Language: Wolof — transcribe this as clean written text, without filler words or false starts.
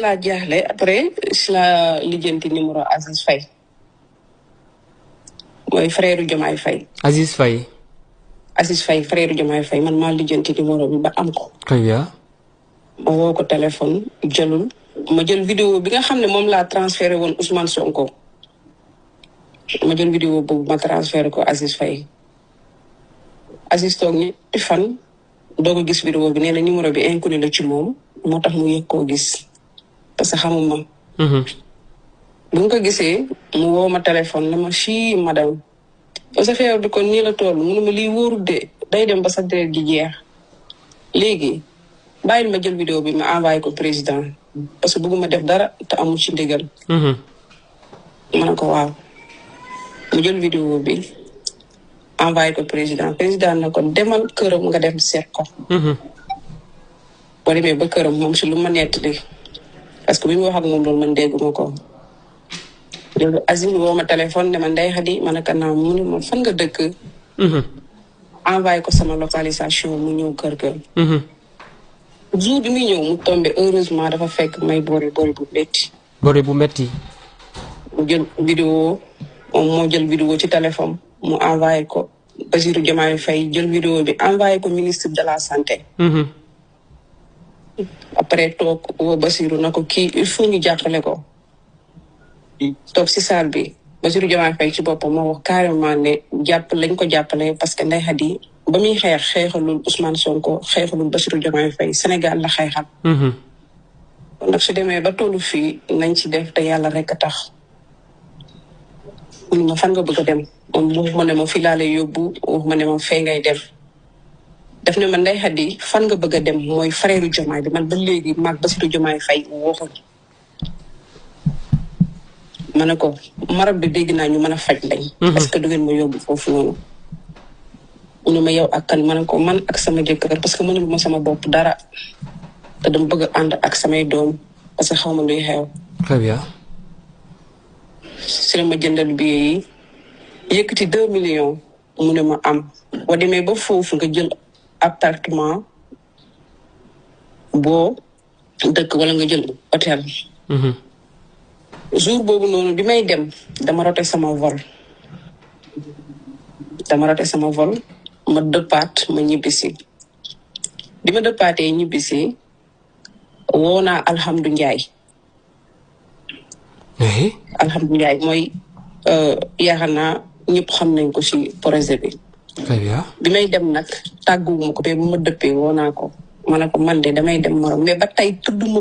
laa jaaxle après si la lijjanti numéro Aziz Faye mooy frère Diomaye Faye. Aziz Faye. Aziz Faye frère Diomaye Faye man maa lijjanti numéro bi ba am ko. très bien. ma woo ko téléphone jëlul ma jël vidéo bi nga xam ne moom laa transféré woon Ousmane Sonko ma jël vidéo boobu ma transféré ko Aziz Faye Aziz toog ñetti fan doo ko gis vidéo bi nee na numéro bi inconnu la ci moom moo tax mu yëg koo gis parce que xamuma. bu nga ko gisee mu woo ma téléphone ne ma chi madame sa feebar bi kon nii la toll mu ne ma lii wóorul de day dem ba sa deret gi jeex léegi bàyyil ma jël vidéo bi ma envoyé ko président parce que bëgguma def dara te amul ci ndigal. ma ne ko waaw mu jël vidéo bi envoyé ko président na ko demal këram nga dem seet ko. boo demee ba këram moom si lu ma nettali parce que bi mu wax ak moom loolu man dégguma ko. loolu Aziz woo ma téléphone ne ma Ndeye Khady ma ne ko naam mu ne ma fan nga dëkk. envoyé ko sama localisation mu ñëw kër ga. jour bi muy ñëw mu tombé heureusement dafa fekk may boori bu métti. boori bu métti. mu jël vidéo moom moo jël vidéo ci téléphone mu envoyé ko Bassirou Diomaye Faye jël vidéo bi envoyé ko ministre de la santé. après toog woo Bassirou na ko kii il faut ñu jàppale ko. toog si salle bi Bassirou Diomaye Faye ci boppam moo wax carrément ne lañ ko jàppale parce que Ndeye Khady ba muy xeexalul Ousmane Sonko xeexalul Bassirou Diomaye Faye Sénégal la xeexal. kon nag su demee ba tollu fii nañ ci def te yàlla rek a tax. mun ma fan nga bëgg a dem moom waxuma ne ma fii laa lay yóbbu waxuma ne ma fee ngay dem. def ne ma Ndeye Khady fan nga bëgg a dem mooy frère Diomaye bi man ba léegi maag Bassirou Diomaye Faye waxuñ. ma ne ko marab bi dégg naa ñu mën a faj lañ. parce que du ngeen ma yóbbu foofu noonu. mu ne ma yow ak kan ma ne ko man ak sama jëkkër parce que mënul ma sama bopp dara te dama bëgg a ànd ak samay doom parce que xaw ma luy xew. très bien. si la ma jëndal billet yi yëkkati 2 millions mu ne ma am boo demee ba foofu nga jël appartement boo dëkk wala nga jël hôtel. jour boobu noonu bi may dem dama rote sama vol ma dëppaat ma ñibbisi bi ma dëppaatee ñibbisi woo naa Alhamdu Njaay. Alhamdu Njaay mooy yaakaar naa ñëpp xam nañ ko ci projet bi. très bien. bi may dem nag tàgguwuma ko mais bu ma dëppee woo naa ko ma ne ko man de damay dem Maroc mais ba tey tudd